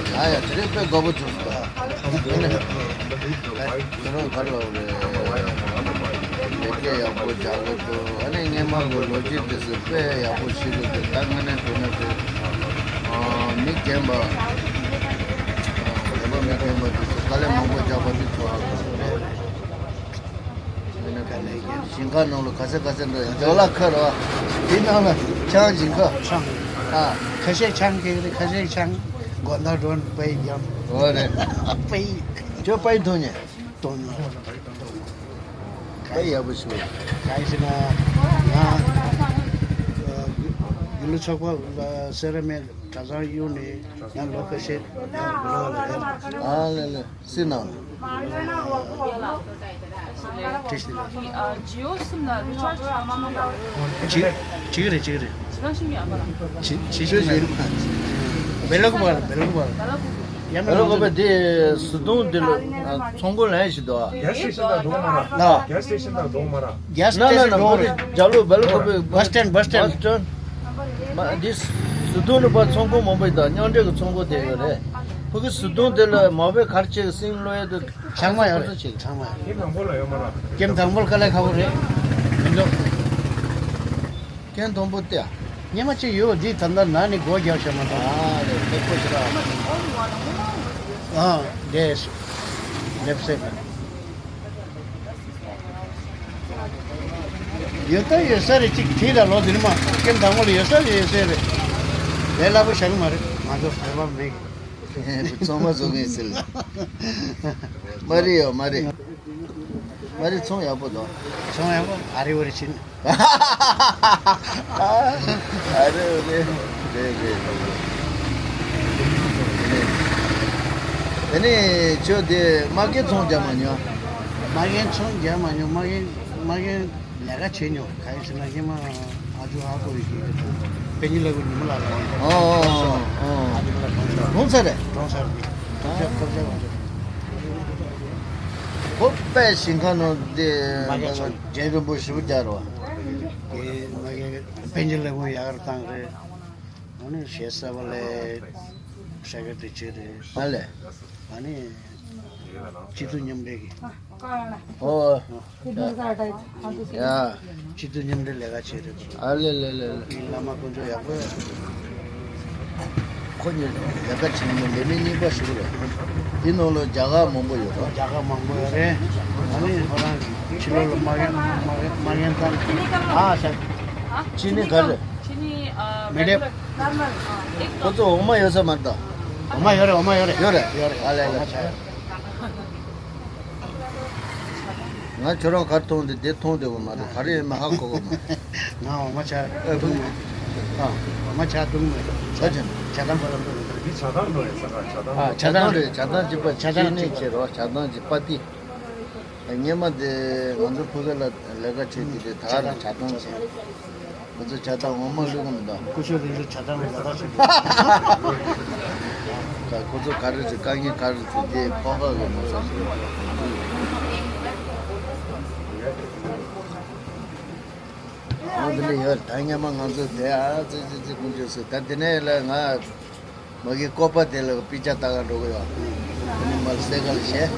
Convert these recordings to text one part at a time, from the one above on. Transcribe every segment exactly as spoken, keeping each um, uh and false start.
ཡ་ཡ་དེ་རིང་དཔེ་དགའ་པོ་བྱུང་སོང་། ཨ་ནི་ཁྱོད་རང་ག་རེ་ལབ་རེད། ལེགས་སྐྱེས་ཡག་པོ་རྒྱག་གི་འདུག་ཨ་ནི་སྔས་མ་གི་ལོ་རྒྱུས་དེ་ཚོ་དཔེ་ཡག་པོ་ཤེས་ཀྱི་འདུག་ད་དངོས་གནས་དྲང་གནས་དེ་མི་རྒན་པ་བོད་པ་མི་རྒན་པ་དེ་ཚོ་དཀའ་ལས་མང་པོ་རྒྱག་པ་དེ་ཚོ་ཧ་གོ་རེད། ཞིང་ཁ་ནང་ལ་ག་ཚད་ག་ཚད་འགྲོ་ཡ་ཇོ་ལ་ཁ་རོ། དེ་ནང་ལ་ཆང་ཞིང་ཁ། ཆང་། ཨ། ཁ་ཤས་ཆང་ཁེག་རེད། ཁ་ཤས་ཆང་དགོན་བདག་འགྲོ་པའི་ཡང་། འོ་རེད། པའི། ཁྱོད་པའི་འཐུང་ཉེ། འཐུང་ཉེ། པའི་ཡག་པོ་ཞུ། གང་ཞིག་ན་ང་ཡུལ་ལུ་ཚོགས་པ་སེ་ར་སྨད་གྲྭ་ཚང་གཡུག་ནས་ཡང་ལོ་ཁ་ཤས་ལོ་ལ་རེད། ཨ་ལེ་ལེ། སྲིད་ནང་། བཀྲ་ཤིས་བདེ་ལེགས། ཇི་ཇི་གི་རེད། ཇི་གི་རེད། ཇི་ཇི་ཞིག་རེད། བེ་ལ་ཀུ་བ་ར། བེ་ལ་ཀུ་བ་ར། ཡ་མེ་ལོ་ཀོ་པེ་དེ་སུ་དུང་དེ་ལ་ཚོང་ཁང་ལ་ཞིག་འདུག་ཨ། གེ་སི་སི་ཊེ་ཤན་དང་གདོང་མ་ར། གེ་སི་སི་ཊེ་ཤན་དང་གདོང་མ་ར། གེ་སི་ན་ན་ན་སི་ཊེ་ཤན་གདོང་མ་ར། རྒྱ་ལུ་བེ་ལ་ཀོ་པེ་བ་སི་ཊེན་བ་སི་ཊེན། མ་འདི་སུ་དུང་ནི་པ་ཚོང་ཁང་མང་པོ་ཡོད་དང་མཉམ་འབྲེལ་གྱི་ཚོང་ཁང་དེ་ཡོད་རེད། ཕ་གི་སུ་དུང་དེ་ལ་མ་བེ་གར་ཆེ་གི་སིང་ལོ་ཡ་དུ་ཚང་མ་ཡོད་རེད། ཚང་མ་ཡོད། ཁྱེད་དང་པོ་ལ་ཡོད་མ་ར། ཁྱེད་དང་པོ་དཀའ་ལས་ཁག་པོ་རེད། མི་འདུག་ཁྱེད་དང་པོ་སྟེ། ཉི་མ་གཅིག་ཡོད་འདི་ད་ལྟ་ན་ནི་སྒོ་རྒྱབ་བྱ་མ་དང་། ཨ་ལེ་ལེགས་པོ་ཞིག་ར། ཨ་འདས་སོ། ལེབ་སེ་ཡོད་ད་ཡོད་ས་རེད། གཅིག་ཁྲིད་ད་ལོ་འདི་ནི་མ་སྐྱེམས་དང་པོ་ལ་ཡོད་ས་རེད། ཡོད་ས་རེད། ལས་སླ་པོ་བཞག་གི་མ་རེད། ང་ཚོ་བོད་པ་མི་གི་ཚང་མ་བཟོ་མཁན་ཟེར་ལ། མ་རེད་ཡོ་མ་རེད། མ་རེད། ཚོང་ཡག་པོ་འདུག་ཚོང་ཡག་པོ་ཨ་རི་འོ་རི་ཕྱིན། ཨ་རེ་རེ་རེ་རེ་རེ། དེ་ནས་ཁྱོད་དེ་མ་རྒན་ཚོང་རྒྱག་མ་མྱོང་། མ་རྒན་ཚོང་རྒྱག་མ་མྱོང་། མ་རྒན་མ་རྒན་ལས་ཀ་བྱེད་མྱོང་། ག་ཡིན་ཟེར་ན་སྔོན་མ་ཨ་ཇོ་ཨ་ཁུ་ཡི་གེ་དེ་དང་པེ་ཉི་ལ་གུ་ཉི་མ་ལ་ལ་ཡིན། ཨོ་ཨོ་ཨོ། ཨ་ཉི་མ་ལ་གྲོང་ཚོ་གྲོང་ཚོ་རེད། གྲོང་ཚོ་རེད། ཐོབ་ཆ་ཐོབ་ཆ་གོང་ཚོ། ཁོ་པས་ཞིང་ཁ་ནང་དེ་མ་རྒན་ཚོང་། རྒྱན་རིན་པོ་ཞེ་པོ་རྒྱག་རོགས། དེ་མ་རྒན་པེ་ཉི་ལ་གུ་ཡག་ར་བཏང་རེད། ཨ་ནི་ཞེ་ས་བ་ལས་ས་ག་དེ་ཆེ་རེད། ཨ་ལས། ཨ་ནི་སྤྱི་ཚོགས་མཉམ་འབྲེལ་གྱི། ཨོ། ཡ། སྤྱི་འཐུས་མཉམ་འབྲེལ་ལས་ཀ་བྱེད་རེད། ཨ་ལེ་ལེ་ལེ་ལེ། ཨིན། བླ་མ་དཀོན་མཆོག་ཡག་པོ་ཡོད། ཁོ་གཉིས་ལས་ཀ་བྱེད་མི་ལས་མི་གཉིས་པ་ཞིག་རེད། དེ་ནང་ལ་རྒྱ་གར་མང་པོ་ཡོད་རེད། རྒྱ་གར་མང་པོ་ཡོད་རེད། ཨ་ནི་ཁོ་རང་ཕྱི་ལོགས་ལ་མ་རྒན་མ་རྒན་མ་རྒན་ཐང་། ཨ་ཤ། ཅི་ནི་ག་རེ། མི་འདེབས། ཁོ་ཚོ་འོ་མ་ཡོད་ས་མ་རེད་ད། འོ་མ་ཡོད་རེད། འོ་མ་ཡོད་རེད། ཡོད་རེད། ཡོད་རེད། ཨ་ལེ་ལེ། ང་ཁྱོད་རང་གར་མཐོང་དེ་དེ་མཐོང་དེ་བ་མ་རེད། ག་རེ་ཡིན་མིན་ཧ་གོ་གོ་མ། ང་འོ་མ་ཆ་བཏུང་མེད། ཨ། འོ་མ་ཆ་བཏུང་མེད། ཆ་ཆེན། ཇ་དང་པོ་རང་པོ་རེད། འདི་ཇ་དང་རོ་ཡིན་ས་ག་ཇ་དང་། ཨ། ཇ་དང་རེད། ཇ་དང་ཅིག་པ་ཇ་དང་ཅིག་ནས་བྱེད་རོགས། ཇ་དང་ཅིག་པ་ཏི། སྔོན་མ་དེ་ང་ཚོ་ཕུ་གེ་ལ་ལས་ཀ་བྱེད་དུས་དེ་ད་ག་རང་ཇ་དང་བྱས། ཁོ་ཚོ་ཇ་དང་འོ་མ་བླུགས་མི་འདུག་སྐུ་ཞབས་རིན་པོ་ཆེ་ཇ་དང་ལ་ལས་ཀ་བྱེད་དུས། ད་ཁོ་ཚོ་ག་རེ་ཟེར། དཀའ་ངལ་ག་རེ་ཟེར། དེ་ཕོག་ཁག་གི་མི་ཚོགས་ཟེར། འོ་དེ་འདྲ་ཡོད། ད་སྔོན་མ་ང་ཚོ་དེ་ཨ་ཙི་ཙི་ཙི་ཀུན་སྤྱོད་ཟེར། ད་དེ་ནས་ལ་ང་མ་གི་ཀོ་པ་དེ་ལ་པི་ཅ་ལྟ་ག་འགྲོ་གི་ཡོད། དེ་ནས་མར་སེ་གལ་བྱས།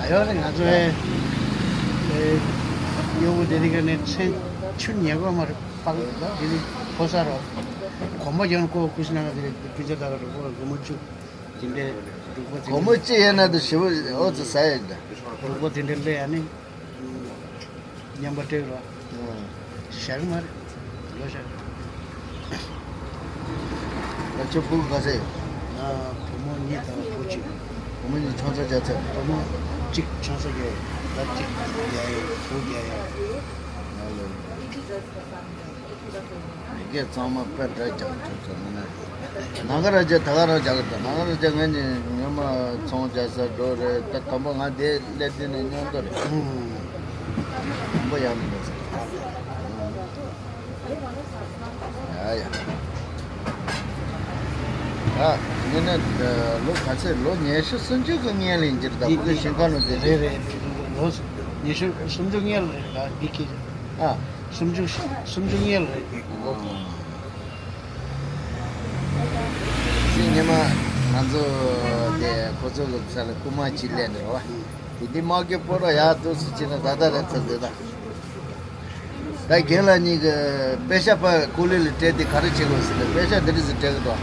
ཨ་ཡོད་རེད། ང་ཚོ་ཨེ་ཨེ་ཡོ་བུ་དེ་རིང་ག་ནས་མཚན་ཆུ་ཉལ་གོ་མ་རེད། པགས་དེ་རིང་ཕོ་ས་རོ། གོམ་པ་རྒྱང་ཀོ་ཀུ་ཤི་ན་ག་དེ་རིང་པི་ཅ་ལྟ་ག་འགྲོ་གོ་སྒོར་མོ་བཅུ། དེ་འདྲའི་འབྲུག་པ་དེ་འདྲ། སྒོར་མོ་གཅིག་ཡོད་ན་དུ་ཞེ་པོ་ཨོ་ཙི་ཟ་ཡོད་ད། འབྲུག་པ་དེ་འདྲ་སླེབས་ཡ་ནི། མཉམ་པ་སྤྲད་རོགས། ཨ། བཞག་མ་རེད། ལོ་བཞག་ད་ཁྱོད་ཕྲུ་གུ་ག་ཚད་ཡོད། ང་བུ་མོ་གཉིས་དང་བུ་གཅིག་བུ་མོ་གཉིས་ཆུང་ས་ག་ཚད། བུ་མོ་གཅིག་ཆུང་ས་བརྒྱད། ད་གཅིག་བརྒྱད་ཡོད། བུ་བརྒྱད་ཡོད། ང་ལོ། མི་སྐད་གཙང་མ་དཔེ་འདྲ་རྒྱག་ཐུབ་ཚོད་མི་ན། ནཱ་ག་ར་ཇ་ད་ག་རང་རྒྱག་གི་འདུག་ནཱ་ག་ར་ཇ་ང་གཉིས་ཉི་མ་ཚོང་རྒྱག་ས་འགྲོ་རེད། ད་དང་པོ་ང་དེ་སླེབས་དུས་ནས་མཉམ་དུ་རེད། ཨུམ། དང་པོ་ཡང་མི་འགྲོ་ས། ཡ་ཡ། ད་ངས་ནི་ལོ་ག་ཚད། ལོ་ཉི་ཤུ་སུམ་ཅུ་གི་སྔོན་ལ་ཡིན་གྱི་རེད། ད་འདི་ཕྲུ་གུ་ཞིང་ཁ་ནང་བསྡད་རེད། རེད་རེད། ལོ་ཉི་ཤུ་སུམ་ཅུ་སྔོན་ལ་རེད། ད་འདི་སྐད་ཆ། ཨ། སུམ་ཅུ་སུམ་ཅུ་སྔོན་ལ་རེད། ཨ། ཅི་ཉི་མ་ ང་ཚོ་དེ་ཁོ་ཚོ་གི་ས་ལ་རྐུ་མ་གཅིག་ལེན་འདྲ་བ། དེ་དེ་དམག་གི་སྤོ་རོགས་ཡག་ཏུ་སུ་བྱེད་ན་ད་ལྟ་རེད་ཚར་འདི་ད། ད་རྒན་ལགས་གཉིས་ཀྱི་པེ་ཤ་ཕར་ཀུ་ལི་ལ་སྤྲད་དེ་ག་རེ་བྱེད་དགོས་ཟེར་ན། པེ་ཤ་འདི་རིགས་སུ་སྤྲད་གི་འདུག་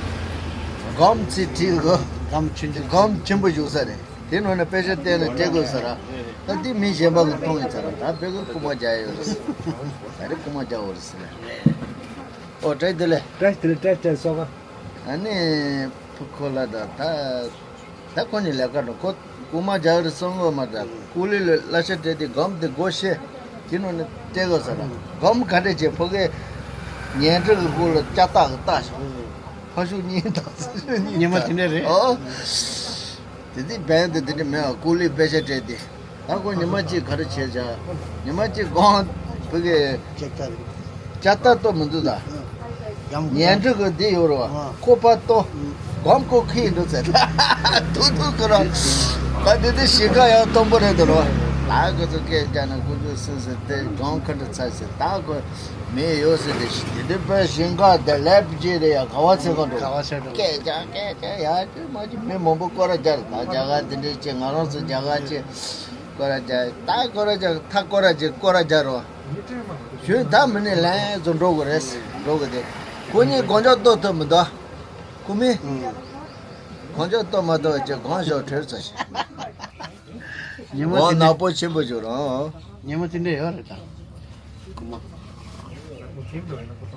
སྒོམ་ཚིག་བྲིས་གོ། སྒོམ་ཆུང་ཆུང་། སྒོམ་ཆེན་པོ་བཞུགས་ས་རེད། དེ་ནང་ནས་པེ་ཤ་བསྟན་ནས་སྤྲད་དགོས་ས་ར། ད་འདི་མི་གཞན་པ་གི་མཐོང་ཡིན་ཚར་ར། ད་བོད་ཀྱི་རྐུ་མ་རྒྱག་ཡོད་རེད་ཟེར། ད་རེ་རྐུ་མ་རྒྱག་འོ་རེད་ཟེར་ལ། ཨོ་བཀྲ་ཤིས་བདེ་ལེགས། བཀྲ་ཤིས་བདེ་ལེགས། བཀྲ་ཤིས་བདེ་ལེགས་སོ་ག་ཨ་ནི་ཕུ་ཁོ་ལ་ད་ད་ད་ཁོ་གཉིས་ལས་ཀ་འགྲོ་ཁོ་རྐུ་མ་རྒྱག་རེད་གསུང་གི་མ་ད་ཀུ་ལི་ལ་གླ་ཆ་སྤྲད་དེ་སྒོམ་དེ་སྒོ་ཕྱེ། དེ་ནང་ནས་སྤྲད་དགོས་ས་ར། སྒོམ་ག་འདྲས་བྱེད་ཕོ་གས་ཉལ་ཁྲི་གི་སྒོ་ལ་ལྕགས་ཐག་གི་ལྟ་ཞོག་ཕ་ཤུག་གཉིས་དང་སུ་ཤུག་གཉིས་ཉི་མ་དེ་འདྲ་རེད། ཨོ། དེ་དུས་བན་དེ་དེ་འདྲ་མེད་པ་ཀུ་ལི་པེ་ཤ་སྤྲད་དེ། ད་ཁོ་ཉི་མ་གཅིག་ག་རེ་བྱས་བྱ། ཉི་མ་གཅིག་སྒོམ་བུ་གི་ལྕགས་ཐག་ལྕགས་ཐག་གཏོར་མི་འདུག་ད། ཉལ་ཁྲི་གི་འདི་ཡོད་རེད་བ། ཁོ་པ་ལྟོ། སྒོམ་ཁོ་ཁི་ཡིན་འགྲོ་ཟེར། ཐུག་ཐུག་ཁོ་རང་། ད་དེ་དུས་ཞིང་ཁ་ཡང་སྟོང་པོ་རེད་འདུག་རེད་བ། ལ་ཁོ་ཚོ་སྐད་རྒྱག་ན་ཁོ་ཚོ་སུ་ཟེར་དེ་སྒོམ་ཁ་འདྲ་ཚ་ཟེར། ད་ཁོ་མི་ཡོད་ཟེར་དེ་དེ་དུས་པའི་ཞིང་ཁ་དེ་ལེབ་ཅི་རེད་ཡ། ག་བ་ཚེ་ག་འགྲོ། ག་བ་ཚེ་འགྲོ། སྐད་རྒྱག་སྐད་རྒྱག་ཡ་ཅི་མ་ཅི་མི་མང་པོ་སྐོར་ར་རྒྱག་རེད། ད་རྒྱ་གར་དེ་འདྲས་ཅི་ང་རང་ཚོ་རྒྱ་གར་ཅི་སྐོར་ར་རྒྱག་ད་སྐོར་ར་རྒྱག་ད་སྐོར་ར་རྒྱག་སྐོར་ར་རྒྱག་རོ། ཞུ་ད་མི་ནི་ལན་ཚོ་འགྲོ་དགོས་རེད། འགྲོ་དགོས་དེ་ཁོ་གཉིས་དགོང་ཇོག་ལྟོ་ཐུབ་མི་འདུག་ཁོ་མི་དགོང་ཇོག་ལྟོ་མ་ཐུབ་ཅི་དགོང་ཞོག་གྲོལ་ཚར་ཤག་ཉི་མ་དགོང་དེ་ནག་པོ་ཆེན་པོ་བྱུང་རོགས། ཉི་མ་དེ་འདྲ་ཡོད་རེད་ད། དགོང་མོ།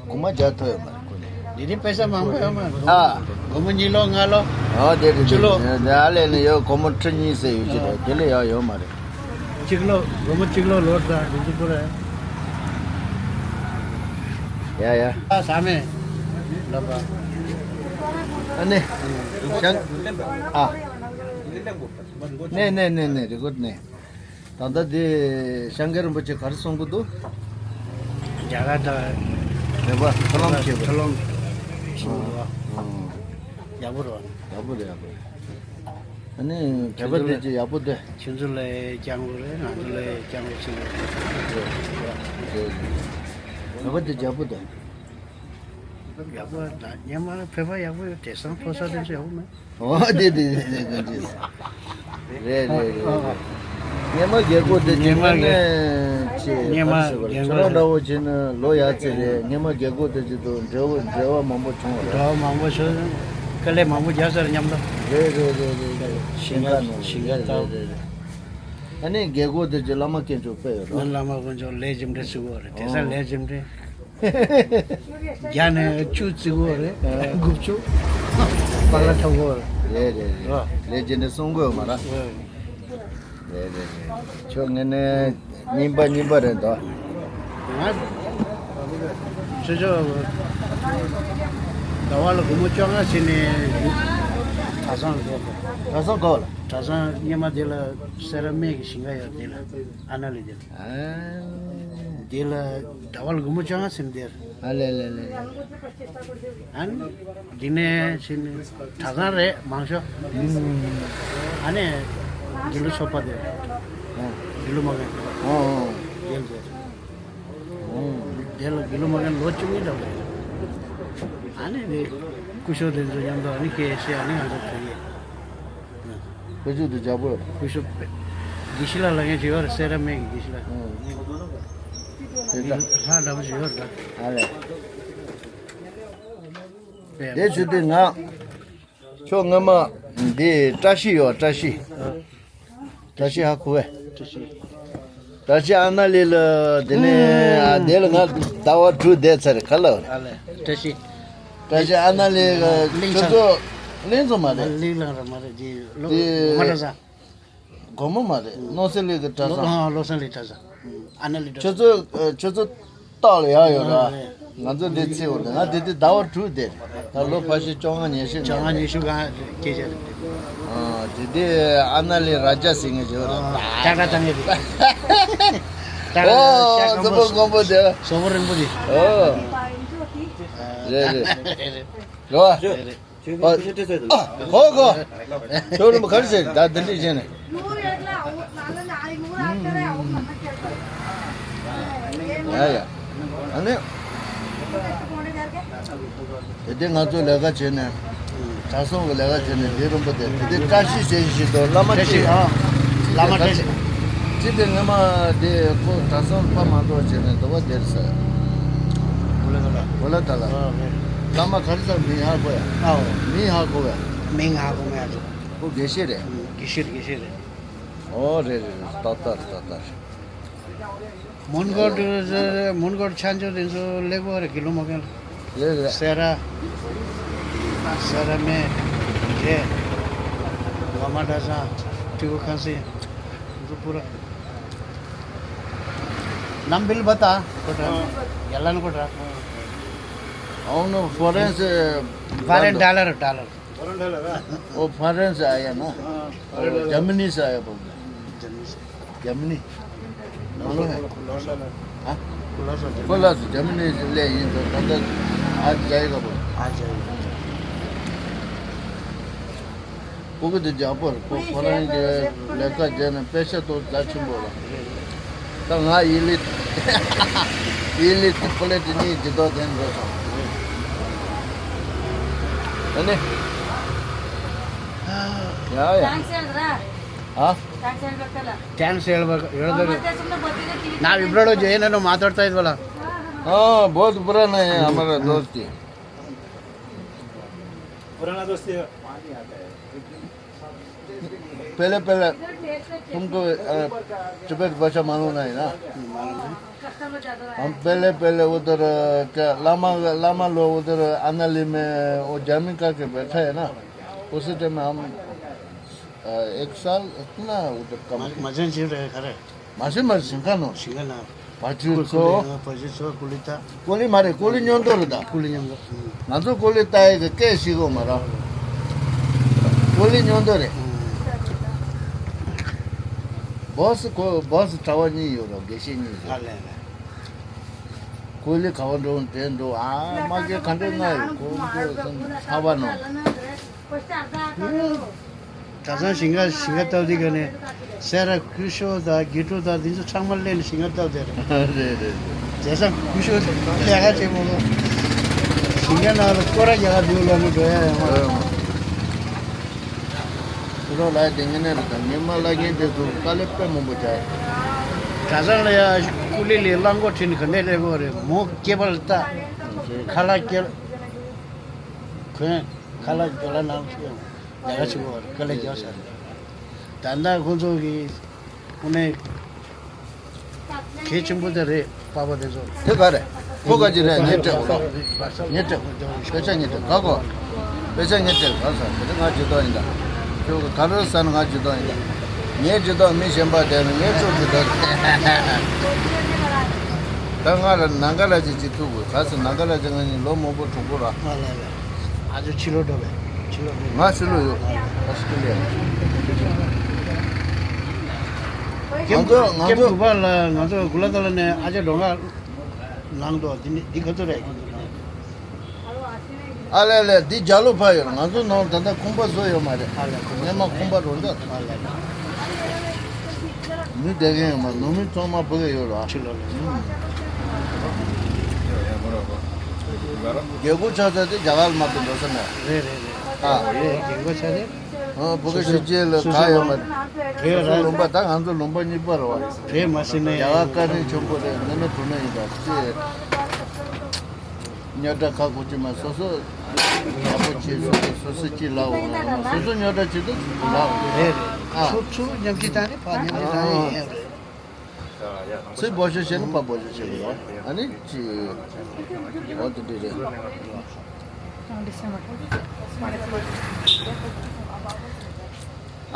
དགོང་མོ་རྒྱག་ཐུབ་ཡོད་མ་རེད་ཁོ་ནི། དེ་རིང་པེ་ས་མང་པོ་ཡོད་མ་རེད། ཨ། དགོང་མོ་གཉིས་ལོ་ལྔ་ལོ། ཨ་དེ་རེད། གཅིག་ལོ། དེ་ཨ་ལས་ནི་ཡོད། དགོང་མོ་ཁྲི་གཉིས་ཟེར་ཡོད་ཀྱི་རེད། དེ་ལས་ཡག་ཡོད་མ་རེད། གཅིག་ལོ། དགོང་མོ་གཅིག་ལོ་ལོར་ད་རིན་ཆེན་པོ་རེད། ཡ་ཡ། ཨ་ས་མེད། ལབ་པ། ཨ་ནི། ཤང་། ཨ། ནས་ནས་ནས་ནས་རི་ཀོད་ནས། ད་ལྟ་དེ་ཤང་ཀེ་རིན་པོ་ཆེ་ག་རེ་གསུང་གི་འདུག་རྒྱ་གར་དང་། མེད་པ་མཐུན་ལམ་བྱེད་པ། མཐུན་ལམ་བྱེད་འདུག་ཨང་། ཡག་པོ་རེད། ཡག་པོ་རེད། ཡག་པོ་རེད། ཨ་ནི་བོད་པ་དེ་ཅི་ཡག་པོ་འདུག་ཁྱེད་ཚོ་ལ་སྐྱང་པོ་རེད། ང་ཚོ་ལ་སྐྱང་པོ་ཅི་རེད། བོད་པ་དེ་ཡག་པོ་འདུག་ཡག་པོ་ད་སྙན་མ་བོད་པ་ཡག་པོ་ཡོད། དེང་སང་ཕོ་གསར་དེ་ཚོ་ཡག་པོ་མེད། ཨོ་དེ་དེ་དེ་དེ་དེ་དེ། རེད་རེད་རེད་རེད། སྔས་མ་རྒྱལ་སྒོ་དེ་སྔས་མ་རྒྱལ་སྔས་མ་ཆེ་སྔས་མ་ག་རེ་ཟེར་བ་རེད། རྒྱལ་ཁྱོད་རང་འདྲ་བོ་བྱས་ན་ལོ་ཡག་ཚེ་རེད། སྔས་མ་རྒྱལ་སྒོ་དེ་བྱེད་དུ་འབྲེལ་བ་འབྲེལ་བ་མང་པོ་བྱུང་བ་རེད། འབྲེལ་བ་མང་པོ་བྱུང་། དཀའ་ལས་མང་པོ་རྒྱག་ས་རེད་མཉམ་དུ། རེད་རེད་རེད་རེད་རེད། ཞིང་ཁ་ནང་ཞིང་ཁ་རེད་བཏབ། རེད་རེད་རེད། ཨ་ནི་རྒྱལ་སྒོ་དེ་བྱེད་བླ་མ་དཀོན་མཆོག་དཔེ་ཡོད་རེད། བླ་མ་དཀོན་མཆོག་ལས་རྒྱུ་འབྲས་བརྩི་གོ་རེད། དེང་སང་ལས་རྒྱུ་འབྲས། རྒྱ་ནས་བཅུ་བརྩི་གོ་རེད། དགུ་བཅུ། པགས་ལ་འཐབ་གོ་རེད། རེད་རེད་རེད། ལས་རྒྱུ་འབྲས་གསུང་གོ་མ་ར། རེད་རེད་རེད། ཁྱོད་ངས་ནས་རྙིང་པ་རྙིང་པ་རེད་དོ། ང་ཆུ་ཚོད་ཟླ་བ་ལ་སྒོར་མོ་བཅོ་ལྔ་ཟིན་ནས་གྲྭ་ཚང་ལ་འགྲོ་དགོས། གྲྭ་ཚང་གོ་ལ། གྲྭ་ཚང་སྔས་མ་དེ་ལ་སེ་ར་སྨད་ཀྱི་ཞིང་ཁ་ཡོད་དེ་ལ་ཨ་ན་ལི་དེ་ལ། ཨ། དེ་ལ་ཟླ་བ་ལ་སྒོར་མོ་བཅོ་ལྔ་ཟིན་དེར། ཨ་ལེ་ལེ་ལེ་ལེ། ཨ་ནི། འདི་ནས་ཕྱིན་ནས་གྲྭ་ཚང་རེད་མང་ཤོས། ཨ་ནི། དགེ་ལུགས་ཚོགས་པ་དེ། དགེ་ལུགས་མ་རྒན། ཨོ་ཨོ། དགེ་ལུགས་དེ། ཨོ། དེ་ལ་དགེ་ལུགས་མ་རྒན་ལོ་བཅུ་གཉིས་འདྲ་བ་རེད། ཨ་ནི་དེ། སྐུ་ཞབས་དེ་ཚོ་མཉམ་དུ་ཨ་ནི་སྐད་བཤད་ཨ་ནི་ང་ཚོ་བོད་ཡིག་སྐུ་ཞབས་དེ་རྒྱལ་པོ། སྐུ་ཞབས་དགེ་བཤེས་ལགས་ལབ་མཁན་ཅིག་ཡོད་རེད། སེ་ར་སྨད་ཀྱི་དགེ་བཤེས་ལགས། ཨོ། དེ་ལྷ་འདྲ་པོ་ཞིག་ཡོད་རེད། ཨ་ལས། དེ་བྱེད་དུས་ང་། ཁྱོད་སྔོན་མ་འདི་བཀྲ་ཤིས་ཡོད། བཀྲ་ཤིས། བཀྲ་ཤིས་ཧ་གོ་བས། བཀྲ་ཤིས་ཨ་ན་ལི་ལ་དེ་ནས་ཨ་དེ་ལ་ང་ཟླ་བ་དྲུག་བསྡད་ཚར་ག་ལ་བ་རེད། ཨ་ལས། བཀྲ་ཤིས། བཀྲ་ཤིས་ཨ་ན་ལི་ག་གླིང་ཁྱོད་ཚང་ཚོ་གླིང་ཚོ་མ་རེད། གླིང་ལང་ར་མ་རེད། དེ་ལོ་དེ་མ་གྲྭ་ཚང་། དགོན་པ་མ་རེད། ནོར་སྲིད་གླིང་གི་གྲྭ་ཚང་། ཨ་ལོ་སང་གླིང་གྲྭ་ཚང་། ཨ་ན་ལི་གྲྭ་ཚང་། ཁྱོད་ཚོ་ཁྱོད་ཚོ་སྟག་ལ་ཡག་ཡོད་ར། ང་ཚོ་འདི་ཚེ་འོ་ང་འདི་འདི་ཟླ་བ་དྲུག་དེ་ད་ལོ་ཕལ་ཆེར་བཅོ་ལྔ་ཉི་ཤུ་བཅོ་ལྔ་ཉི་ཤུ་གང་སྐྱེས་ཆ་རེད། ཨ་དེ་དེ་ཨ་ན་ལི་ར་ཇ་ཟེར་མཁན་ཅིག་ཡོད་ར། ཨ་ཀ་ཀ་བཏང་མཁན་རེད། ཀ་ཀ་ཨོ་ཤ་སྐམ་པོ་སྐམ་པོ་དེ། སོ་པོ་རིང་པོ་དེ། ཨོ། རེད་རེད། རེད་བ། རེད་རེད། ཨ། གོ་གོ། ཁྱོད་རིན་པོ་ག་རེ་ཟེར་ད་འདི་འདྲས་བྱས་ནས། ཡ་ཡ། ཨ་ནི། དེ་དེ་ང་ཚོ་ལས་ཀ་བྱས་ནས། གྲྭ་ཚང་གི་ལས་ཀ་བྱས་ནས་ལས་རིམ་པ་དེ་དེ་དེ་བཀྲ་ཤིས་ཞལ་བཞི་ཞིག་དང་བླ་མ་བཀྲ་ཤིས་གཅིག་ཨ། བླ་མ་བཀྲ་ཤིས། གཅིག་དེ་སྔ་མ་དེ་ཁོ་གྲྭ་ཚང་ཕ་མ་གཏོགས་བྱས་ནས་འདུག་པ་དེར་ཟེར། གོ་ལ་ད་ལ། གོ་ལ་ད་ལ། ཨ་རེད། བླ་མ་ག་རེ་ཟེར་མིང་ཧ་གོ་ཡ། ཨའོ། མིང་ཧ་གོ་བས། མིང་ཧ་གོ་མ་ཡ་ཅིག་ཁོ་དགེ་བཤེས་རེད། དགེ་བཤེས་དགེ་བཤེས་རེད། ཨོ་རེད་རེད་རེད། ཏག་ཏག་རེད་ཏག་ཏག་རེད། མོན་གྷོ་དུ་མོན་གྷོ་ཆ་འཇོག་དེ་ཚོ་ལེགས་པོ་རེད། དགེ་སློང་མ་མཁན་རེད་རེད། སེ་ར། སེ་ར་སྨད། རེད། ཝ་མ་གྲྭ་ཚང་། སྤྲེའུ་ཁང་སེང་། ཚོ་པུ་ར། ནམ་བིལ་བ་ཏ་ཁོ་ཏྲ། ཡ་ལན་ཁོ་ཏྲ། ཨོ་ནོ་ཕོ་རེན་སི། ཕོ་རེན་ཌོ་ལར་ཌོ་ལར། ཨོ་ཕོ་རེན་སི་ཨ་ཡ་ན། ཨོ་ཇར་མ་ནི་སི་ཨ་ཡ་པོ། ཇར་མ་ནི། ཇར་མ་ནི། ནང་ལོ་ཧེ། ཨ། ཁོ་ལ་སོ་ཇར་མ་ནི་སི་ལས་ཡིན་ཙང་ད་ལྟ་ཨ་ཇའི་ག་པོ། ཨ་ཇའི་ག་པོ། སྤུ་གུ་དེ་རྒྱག་པར་ཁོ་ཁོ་རང་གི་ལས་ཀ་བྱས་ནས་དཔེ་ཆ་ཏོག་རྒྱ་ཆེན་པོ་ར། ད་ང་ཡི་ལི་ཡི་ལི་དེ་ཕོ་ལེ་དེ་གཉིས་ཇི་ལྟར་ལྡན་འགྲོ་སོང་། ཨ་ནི། ཡ་ཡ། ཨ། कैंसिल ཡོད་ན་ན་བི་བྲ་ལོ་ཇེ་ན་ནོ་མ་ཐར་ཏའི་བ་ལ། हाँ, बहुत पुराना है हमारा दोस्ती। पुराना दोस्ती है। पहले पहले तुमको अ, तिब्बत भाषा मालूम नहीं ना? हम पहले पहले उधर अ, क्या लामा लामा लोग उधर अनाली में वो जमीन करके बैठा है ना, उसी टाइम में हम अ, एक साल इतना उधर कम। མ་མ་ཅན་ཅིག་རེད་ག་རེ། མ་སེ་མ་སེ་ཞིང་ཁ་ནོ། ཞིང་ཁ་ན། བ་ཅུ་ཚོ། བ་ཅུ་ཚོ་ཀུ་ལི་ཏ། ཀུ་ལི་མ་རེད། ཀུ་ལི་ཉོན་དོ་རེད་ད། ཀུ་ལི་ཉོན་དོ། ང་ཚོ་ཀུ་ལི་ཏ་ཡི་གི་སྐད་ཤེས་གོ་མ་ར། ཀུ་ལི་ཉོན་དོ་རེད། སྦོ་སི་ཁོ་སྦོ་སི་གྲྭ་བ་གཉིས་ཡོད་ར། དགེ་བཤེས་གཉིས་ཡོད། ཨ་ལས་ལས། ཀུ་ལི་ག་བ་འགྲོ་དེ་འགྲོ། ཨ་མ་གི་ག་འདྲ་ན་ཡོད་ཀུ་ལི་ཚ་བ་ནོ། གྲྭ་ཚང་ཞིང་ཁ་ཞིང་ཁ་བཏབ་དུས་ཀ་ནས་སེ་ར་སྐུ་ཞབས་དང་དགེ་ཕྲུག་དང་འདི་ཚོ་ཚང་མ་སླེབས་ནས་ཞིང་ཁ་བཏབ་བསྡད་རེད། རེད་རེད་རེད། བྱས་ཙང་སྐུ་ཞབས་ལས་ཀ་བྱེད་མ་གོ། ཞིང་ཁ་ནང་ལ་སྐོར་ར་རྒྱག་ག་འདུག་ལབ་ནས་འགྲོ་ཡ་ཡོད་མ་རེད། ཁྱེད་རང་ལ་དེ་ངེས་ནས་རེད་ད། ངས་མ་ལ་རྒན་དེ་ཚོ་དཀའ་ལས་དཔེ་མང་པོ་བྱས། གྲྭ་ཚང་ལ་ཡ་ཀུ་ལི་ལས་རླངས་འཁོར་ཁྲིད་ནས་ག་འདྲས་སླེབས་དགོས་རེད། མོ་སྐེད་པ་ལ་བལྟ། ཁ་ལག་སྐྱེལ། གོན། ཁ་ལག་སྐྱེལ་ལ་ནང་ཁྱེར་ཡོང་། ལས་ཀ་བྱེད་དགོས་རེད། དཀའ་ལས་རྒྱག་ས་རེད། ད་ལྟ་ཁོང་ཚོ་གིས་དངོས་གནས་གལ་ཆེན་པོ་དེ་རེད། པ་པ་དེ་ཚོ། དེ་ག་རེད། ཁོ་ག་ཅི་རེད། ངས་སྤྲད་གོ་ལོ། ངས་སྤྲད་གོ། དཔེ་ཆ་ངས་སྤྲད་ག་གོ། དཔེ་ཆ་ངས་སྤྲད་ག་ས། དེ་ང་ཇུས་གཏོགས་ཡིན་ད། ཁྱོད་ག་རེ་ཟ་ན་ང་ཇུས་གཏོགས་ཡིན་ད། ངས་ཇུས་གཏོགས་མི་གཞན་པ་དེ་ནི་ངས་ཁྱོད་ཇུས་གཏོགས། ད་ང་ལ་ནང་ག་ལ་ཅི་ཅི་ཐུག་གོ། ག་ས་ནང་ག་ལ་ཅི་ང་གཉིས་ལོ་མང་པོ་གྲོགས་པོ་ར། ང་ལ་ལ། ཨ་ཅོ་ཕྱི་ལོགས་འགྲོ་བས། ཕྱི་ལོགས་འགྲོ། ང་ཕྱི་ལོགས་ཡོད། ཨ་སི་ཀི་ལི་ཡ། ང་ཚོ་ང་ཀེམ་ཚོ་དུ་བ་ལ་ང་ཚོ་གུ་ལ་ཏ་ལ་ནས་ཨ་ཅག་སྒྲོལ་དཀར་ལངས་འདུག། འདི་ནི་འདི་ག་ཚོད་རེད། ཨ་ལས་ལས། འདི་རྒྱ་ལོ་ཕ་ཡོད། ང་ཚོ་ནང་ད་ལྟ་ཁང་པ་བཟོ་ཡོད་མ་རེད། ཨ་ལས་ཁང་པ། སྔོན་མ་ཁང་པ་རོ་འདྲ། ཨ་ལས་ལས། མི་བསྡད་མཁན་ཡོད་མ། ནང་མི་ཚང་མ་ཕ་གི་ཡོད་ར། ཕྱི་ལོགས་ལ། རྒྱལ་སྒོ་ཆགས་ས་དེ་རྒྱ་གར་མ་གཏོགས་འགྲོ་ས་མེད། རེད་རེད་རེད། ཨ། རེད། རྒྱལ་སྒོ་ཆགས་དེ། ཨ། ཕ་གི་སུ་གཅིག་ལ་སུ་ག་ཡོད་མ་རེད། རེད། སོ་སོ་ལུང་པ་ད་ང་ཚོ་ལུང་པ་གཉིས་པ་རེད་བ། རེད་མ་ཟེར་ན་རྒྱ་གར་བཀའ་དྲིན་ཆེན་པོ་རེད། ནི་ནི་བུ་ནི་ཡིན་ད་ཅི། རྙོག་དྲ་ཁག་པོ་ཅི་མ་སོ་སོ་ཡག་པོ་བྱས། སོ་སོ་སོ་སོ་ཅི་ལབ་འོང་། སོ་སོ་རྙོག་དྲ་བྱེད་དུས་ལབ་འོང་། རེད་རེད། ཨ། ཚུར་ཚུར་མཉམ་ཁྲིད་བཏང་ནས་ཕར་མཉམ་ཁྲིད་བཏང་ཡས་ཡོད་རེད། ཚུར་འབོ་ཤོད་བྱས་ན་ཕར་འབོ་ཤོད་བྱེད་དགོས་རེད་བ། ཨ་ནི་ཅི། འོ་དེ་འདྲ་རེད།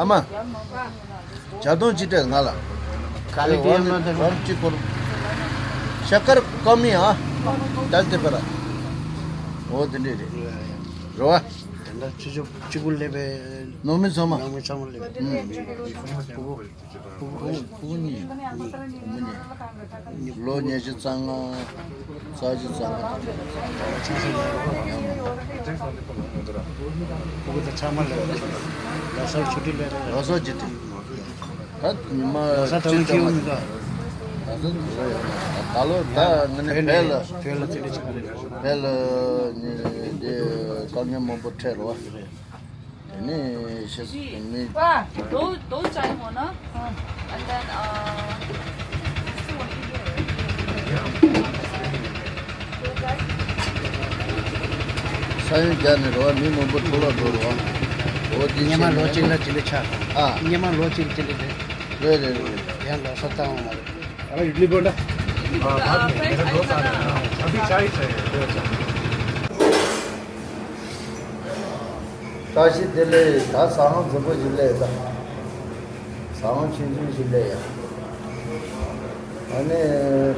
ཨ་མ། ཇ་དོང་ཅིག་སྤྲད་ང་ལ། ག་ལེ་པི་ཨེམ་ན་དེ་རོ། ཅིག་སྐོར། ཤ་དཀར་ཀོ་མི་ཨ། ད་དེ་པར། འོ་དེ་འདྲ་རེད། རེད་བ། དེ་འདྲ་ཆུ་ཆུ་གཅིག་པུ་སླེབས་པའི། ནང་མི་ཚང་མ། ནང་མི་ཚང་མ་སླེབས། ཨུམ། ཕྲུ་གུ། ཕྲུ་གུ། ཕྲུ་གུ་གཉིས། ཕྲུ་གུ་གཉིས། ལོ་ཉི་ཤུ་རྩ་ལྔ། རྩ་བཞི་རྩ་ལྔ། ཕྲུ་གུ་དང་ཚང་མ་ལ་ལོ་གསར་ཆུ་ཊི་ལས་རེད། ལོ་གསར་ཆུ་ཊི། ད་ཉི་མ་ལོ་གསར་ད་ལོ་སྐྱིད་པོ་མི་འདུག། ད་ལོ་ད་ངས་ནི་བོད་ལ། བོད་ལ་དེ་འདྲ་ཆགས་རེད། བོད་ལ་ནི་དེ་དཀའ་ངལ་མང་པོ་འཕྲད་རེད་བ། རེད། ནི་ཤི་ནི། ལོ་ལོ་ཅན་ཧོ་ན། And then, uh, ས་ཡོམ་རྒྱག་ནས་རོ་མི་མང་པོ་འཕྲོ་བརླག་འགྲོ་རོ། འོ་དེ་སྔོན་མ་ལོ་གཅིག་ལ་ཅི་འདྲ་ཆགས། ཨ། སྔོན་མ་ལོ་གཅིག་ཅི་འདྲ་རེད། རེད་རེད་རེད། ཡང་ལོ་གསར་བཏང་བ་མ་རེད། अरे इडली बोंडा। हाँ, बाद में, मेरा दोस्त आ रहा है। हाँ, अभी चाय चाहिए, दो चाय। བཀྲ་ཤིས་བདེ་ལེགས། ད་ཟ་ཁང་རྫིག་པོ་ཞིག་སླེབས་ད། ཟ་ཁང་ཆུང་ཆུང་ཞིག་སླེབས་ཡ། ཨ་ནི་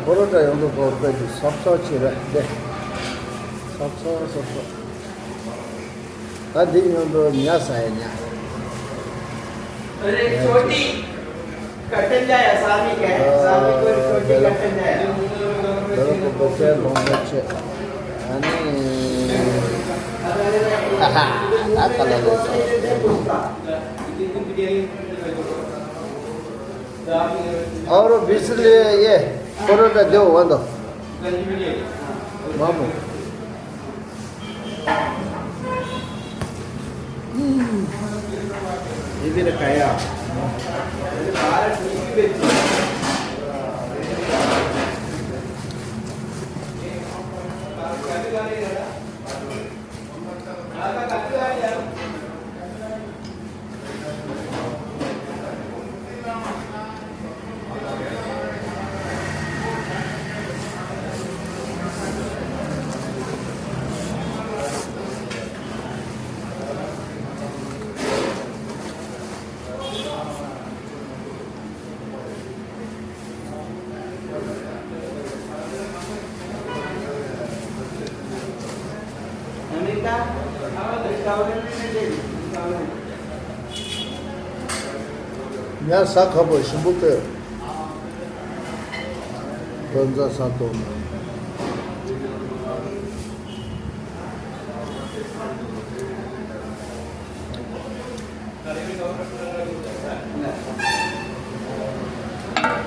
པོ་རོ་ཊ་ཡོང་དུས་ཁོ་དཔེ་འདུག་སོབ་སོབ་བྱེད་ར་བསྡད། སོབ་སོབ་སོབ་སོབ། ད་འདི་ཡོང་དུས་ཉ་ཟ་ཡ་ཉ། अरे छोटी, कटन जाए, आसामी का है, आसामी को छोटी कटन जाए। ད་རུང་ཁོ་པོ་ཅན་ལོང་མ་བྱེད། ཨ་ནི། ཧ་ཧ། ད་ག་ལ་ལོས་ཟ། ཨ་རོ་བི་སི་ལི་ཡེ། པོ་རོ་ཊ་དེའོ་ཝན་དོ། མ་མོ། ये मेरा काया। ཉ་ཟ་ཁ་པོ་ཞིམ་པོ་སྟོད། དོན་རྩ་ས་དོ།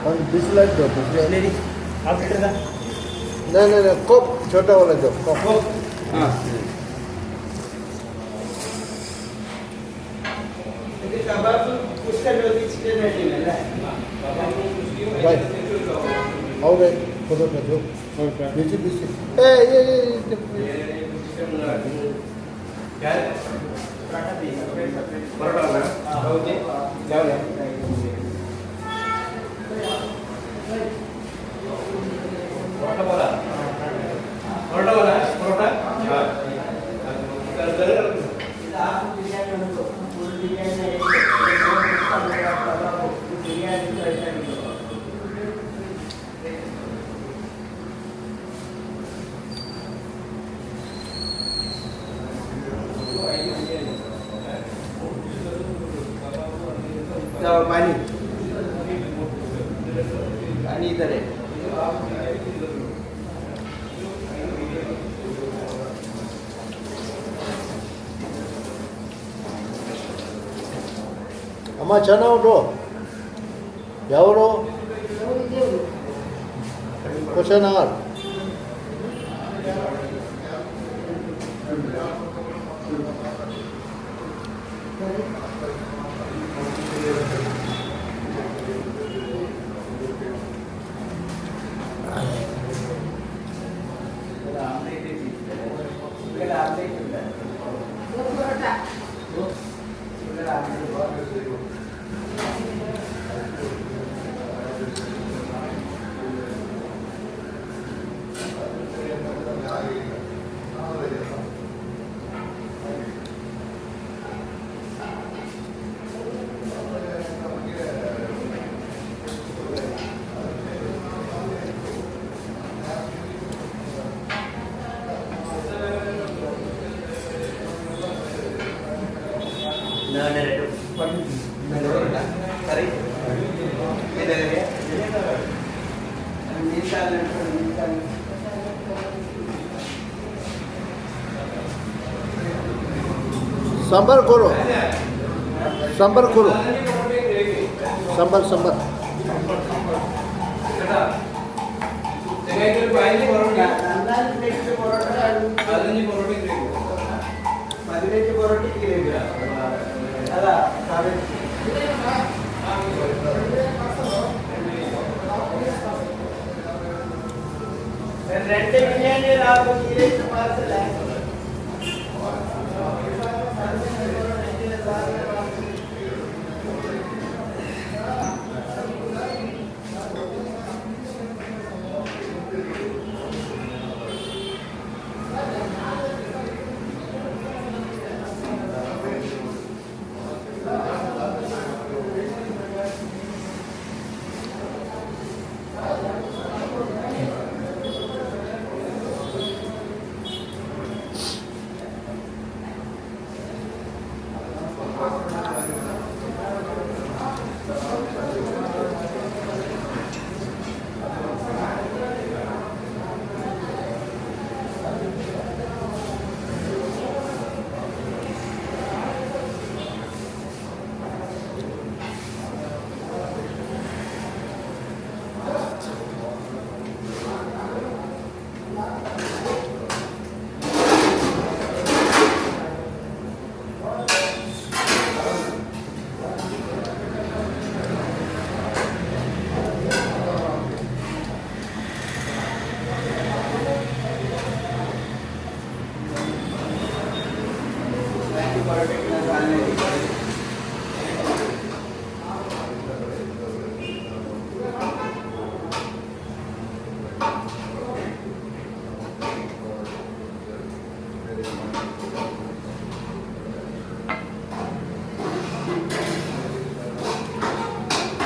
और बिस्लरी दो, बिस्लरी। नहीं, नहीं, नहीं, कोक छोटा वाला दो, कोक। हाँ। भाई, आओ रे, फोटो खींचो। और क्या? पीछे, पीछे। ए, ये, ये, ये, ये। क्या है? परोठा वाला है? हाँ, ओके। क्या वाला है? परोठा वाला? परोठा वाला है? परोठा? हाँ। पानी, पानी इधर है। अम्मा, चना उठो। यावरो। Question our. सांभर खोलो, सांभर खोलो, सांभर, सांभर। പതിനഞ്ച് പൊറോട്ട. പതിനഞ്ച് parotta. Trenta milioni la Quirin parcela.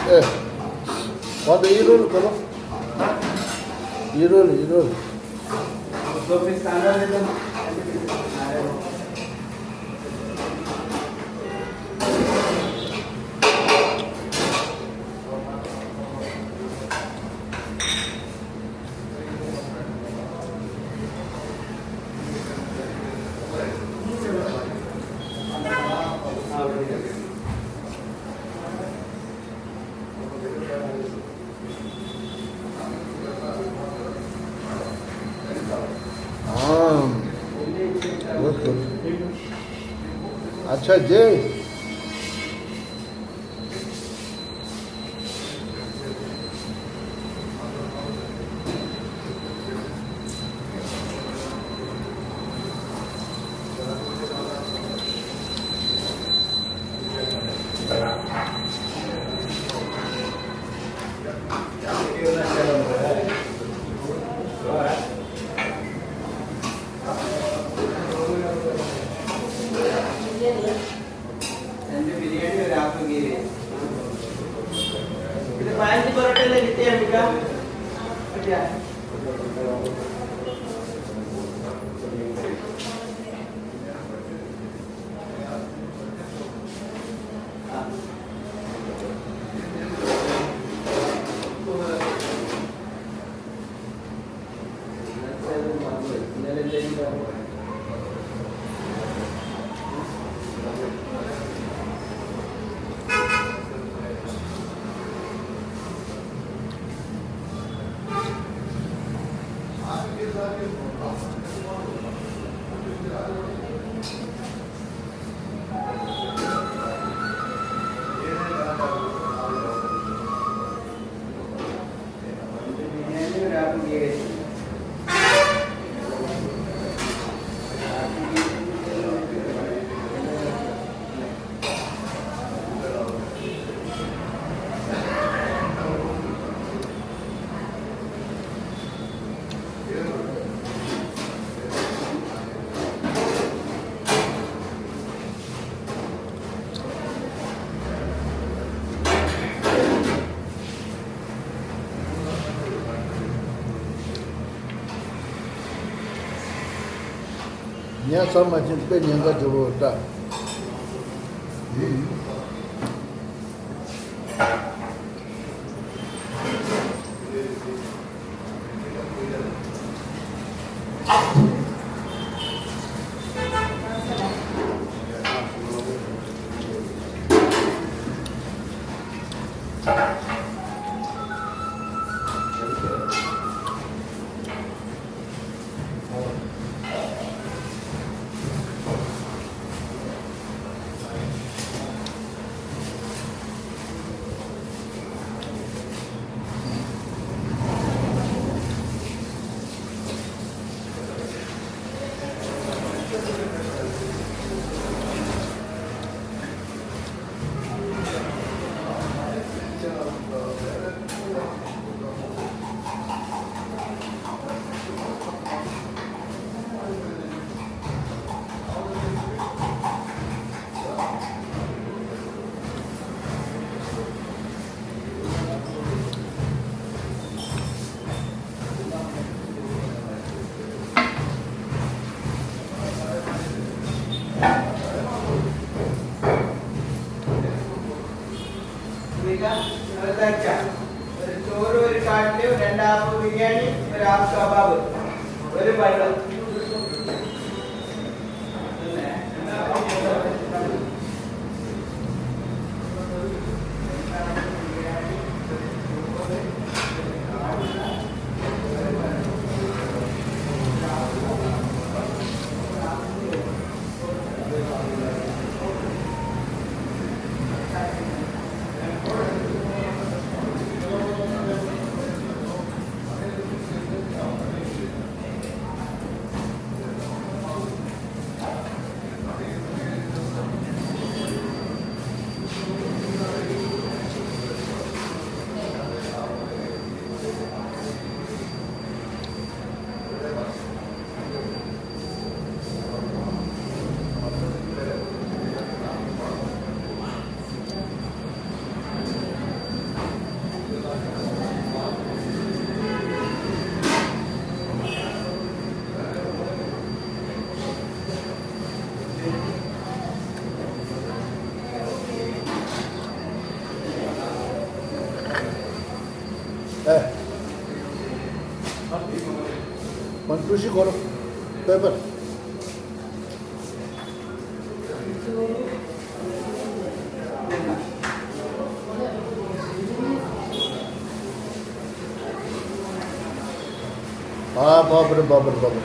ཨེ། ང་ཚོ་ཨི་རོལ་གོ་ལོ། ཨི་རོལ་ཨི་རོལ། हाँ, बहुत good। अच्छा, जय। ཉན་ས་མ་བྱིན་དཔེ་ཉེན་ཁ་འགྲོ་བོ་ལྟ། ഒരു തച്ച, ഒരു ചോറ്, ഒരു കാട്ടില്, രണ്ടാമത് ബിരിയാണി, ഒരു ഹാഫ് കബാബ്, ഒരു വെള്ളം. ཨེ། ང་ཀྲུའུ་ཞི་སྐོར་པེ་པར། ཨ་བ་བར་བ་བར་བ་བར།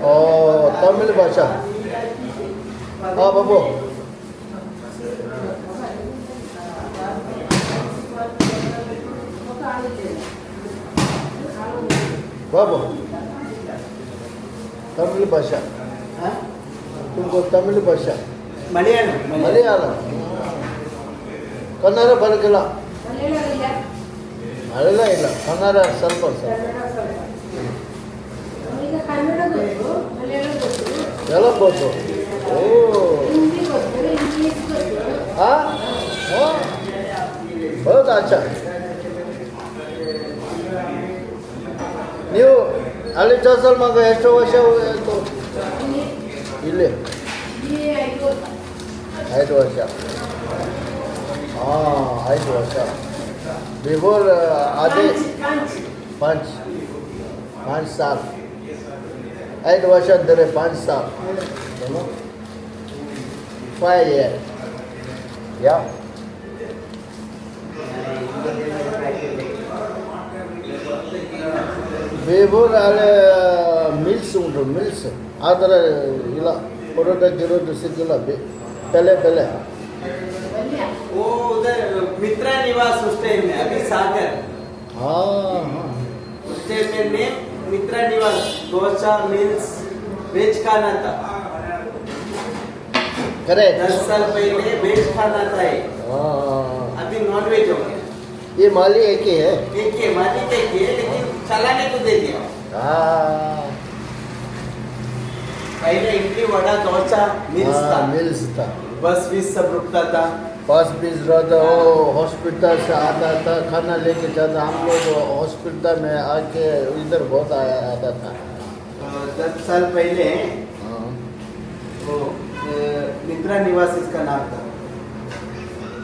ཨོ། ཏ་མིལ་བྷ་ཤ། ཨ་བ་བོ། बाबू, तमिल भाषा। हाँ? तुमको तमिल भाषा। मलयालम, मलयालम। मलयालम। कन्नड़ बरकला। मलयालम, मलयालम, कन्नड़ ಸ್ವಲ್ಪ ಸ್ವಲ್ಪ। ಕನ್ನಡ ಗೊತ್ತು, ಮಲಯಾಳಂ ಗೊತ್ತು, ಎಲ್ಲ ಗೊತ್ತು. ಓ. ಹಿಂದಿ ಗೊತ್ತು, ಇಂಗ್ಲಿಷ್ ಗೊತ್ತು. ಹಾ? ಓ. बहुत अच्छा. ನೀವು ಅಲ್ಲಿ ಚರ್ಚಲ್ ಮಗ ಎಷ್ಟು ವರ್ಷ ಆಯ್ತು? ಇಲ್ಲಿ. ಇಲ್ಲಿ ಐದು ವರ್ಷ. ಐದು ವರ್ಷ. ಹಾ, ಐದು ವರ್ಷ. Before, ಅದೇ. ಪಾಂಚ್, ಪಾಂಚ್. ಪಾಂಚ್. ಪಾಂಚ್ ಸಾಲ್. ಐದು ವರ್ಷ ಅಂದರೆ ಪಾಂಚ್ ಸಾಲ್. Five year. ಯಾ. Before, ಅಲ್ಲೇ ಮಿಲ್ಸ್ ಉಂಟು, ಮಿಲ್ಸ್. ಆ ಥರ ಇಲ್ಲ. ಪರೋಟ ಗಿರೋಟ ಸಿಕ್ಕಿಲ್ಲ. ಬೆ-, ಪೆಲೆ ಪೆಲೆ. वो उधर मित्रा निवास उस टाइम में, अभी सागर। हाँ, हाँ। उस टाइम में, में मित्रा निवास, डोसा, मील्स, वेज खाना था। करेक्ट। दस साल पहले वेज खाना था ये। हाँ, हाँ, हाँ। अभी नॉन वेज हो गया। ये मालिक एक ही है। एक ही है, मालिक एक ही है, लेकिन चलाने को दे दिया। हाँ। पहले इडली, वड़ा, डोसा, मील्स हाँ, था। मील्स था। बस बीस सब रुकता था। बस बीस रहता, वो हॉस्पिटल से आता था, खाना लेके जाता। हम लोग हॉस्पिटल में आके इधर बहुत आया, आता था। अ, दस साल पहले हाँ। वो, अ, मित्रा निवास इसका नाम था।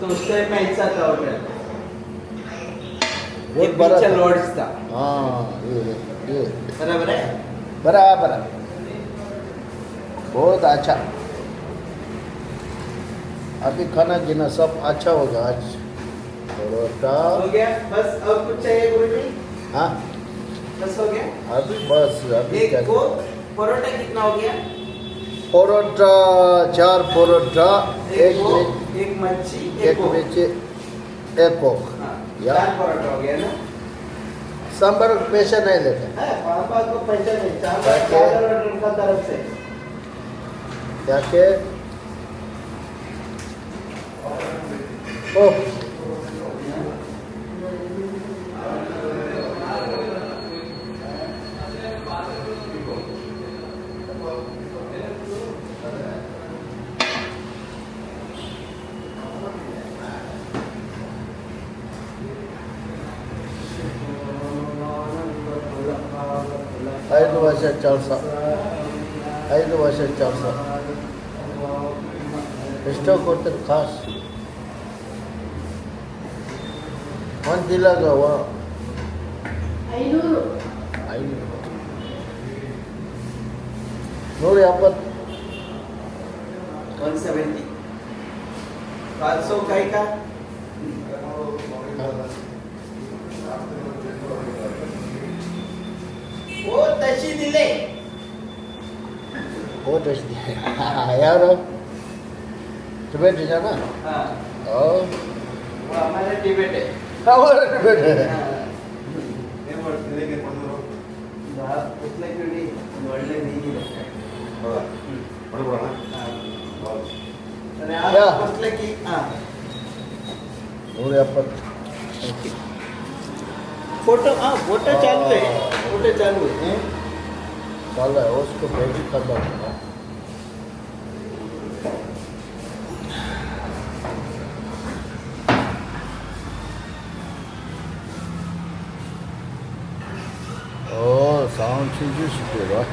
तो उस टाइम में ऐसा था होटल। बहुत बड़ा था। लॉज था। हाँ, ये, ये, ये। बराबर है? बराबर। बहुत अच्छा। अभी खाना पीना सब अच्छा होगा आज। परोठा। हो गया? बस और कुछ चाहिए गुरु जी? हाँ। बस हो गया? अभी बस, अभी एक क्या? कोक, परोठा कितना हो गया? परोठा, चार परोठा, एक एक कोक, मिर्च-, एक मच्छी, एक एक कोक। मिर्च-, एक कोक। हाँ, या। चार परोठा हो गया ना? सांभर पैसा नहीं लेते। हाँ, सांभर को पैसा नहीं, चार, क्या के? चार परोठा का तरफ से। क्या के? ओ। ཨའི་ལུ་བ་ཤ་ཅལ་ས། ཨའི་ལུ་བ་ཤ་ཅལ་ས། ཨེ་སི་ཊོ་ཀོ་ཏེར་ཁ་ཤས། ཨན་ཏི་ལ་ག་བ། ཨའི་ལུ་རུ། ཨའི་ལུ་རུ། ནོར་ཡ་པ། वन सेवेंटी। पाँच सौ का ही का? वो तशी दिले। वो तशी दिले। यार, टिबेट जाना? हाँ। ओ। वो हमारे टिबेट है। हमारे टिबेट है। हाँ। ये बोल, लेके बोल दो। बाप, उसने क्यों नहीं? बोलने नहीं, नहीं लगता है। बोला। हम्म। बोल, बोला ना? हाँ। बोल। अरे, आप या। उसने की, हाँ। और यहाँ पर। ओके। फोटो, हाँ, फोटो चालू है। हाँ। फोटो चालू है। हैं? चालू है, उसको भेज ही खत्म है। ཨོ། ཟ་ཁང་ཆུང་ཆུང་ཞིག་དེ་རེད།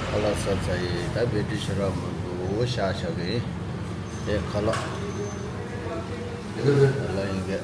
ཁ་ལག་ཟ་ཚར་ཡིན། ད་བེ་ཏི་ཤ་ར་མང་པོ་ཤ་ཤ་གི་ཡིན། དེ་ཁ་ལག་ཁ་ལག་ཡིན་གི།